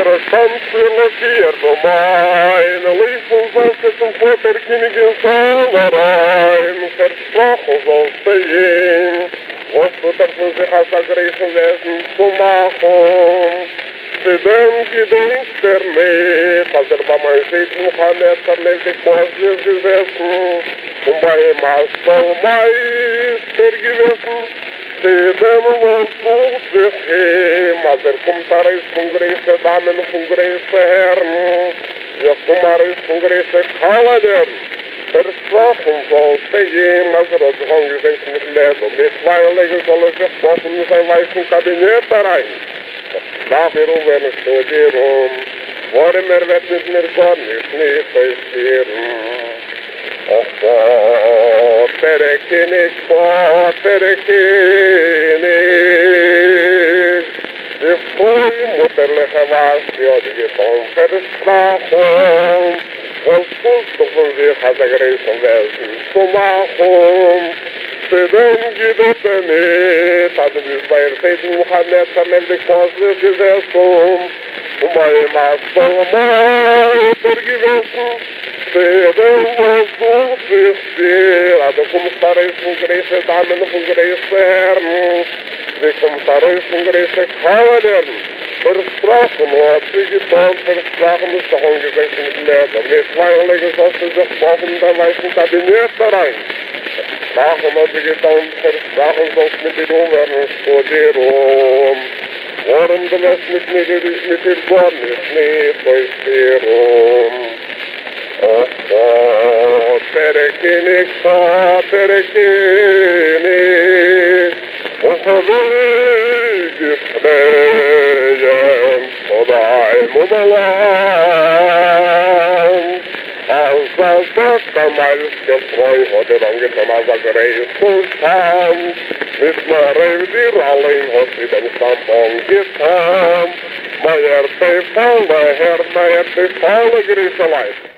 האט טאנצן לאקירט מיין לויפן זאלסטו צום פאטער קיניג אין זאל אריין, פארשפראכן זאלסטו אים, וואס טוט ער פון זיך אזא גרויסן וועזן צו מאכן? צו דען געדענקט ער ניט, אז ער ביי מיין זיידן נבוכדנצרן אויף די קאזלעס געזעסן און ביי אים א שטאל-מייסטער געוועזן? צו דען וואס דוכט זיך אים, אז ער קומט ארויס פון גרויסע דאמען און פון גרויסע הערן, ווי איך קום ארויס פון גרויסע קאלענערן? פארשפראכן זאלסטו אים, אז ער האט זיך אנגעזעצט מיט מעד און מיט וויין לייגן זאל ער זיך שלאפן אין זיין ווייסן קאבינעט אריין, נאך ווערן שטודירן, ווארום ער וועט מיט מיר גארנישט ניט אויספירן. אָך, פאָטער קיניג, פאָטער קיניג, די פרוי מוטערליכע ושתי האָט געטאָן פאַרשפּראָכן, וואָס טוסטו פון זיך אַזאַ גרויסן וועזן צו מאַכן? צו דען געדענקט ער ניט, אַז דו ביסט ביי איר זיידן נבוכדנצרן אויף די קאָזלעס געזעסן און ביי אים אַ שטאָלמייסטער געוועזן? צו דען וואס דוכט זיך דיר אז דו קומסט ארויס פון גרויסע דאמען און פון גרויסע הערן, דו קומסט ארויס פון גרויסע קאוואלערן, פארשפראכן האט זי געטאן, פארשפראכן האסט זיך אנגעזעצט מיט מעד און מיט וויין לייגן זאלסטו זיך שלאפן אין דיין ווייסן קאבינעט אריין, פארשפראכן האט זי געטאן, פארשפראכן זאלסט מיט איר אנווערן שטודירן, ווארום דו וועסט מיט מיר מיט איר גארנישט ניט אויספירן. אָך, פֿאָטער קיניג, פֿאָטער קיניג, און כ'וויל דיך פֿרעגן צו דיין מומע-לאַנד, אַז אַזאַ קאַמאַרסקע פֿרוי האָט דיר אָנגעטאָן אַזאַ גרויסן שאַנד, ניט נאָר אויף דיר אַליין האָט זי דעם שאַנד אָנגעטאָן, נײַערט אויף אַלע הערן, נײַערט אויף אַלע גרויסע לײַט.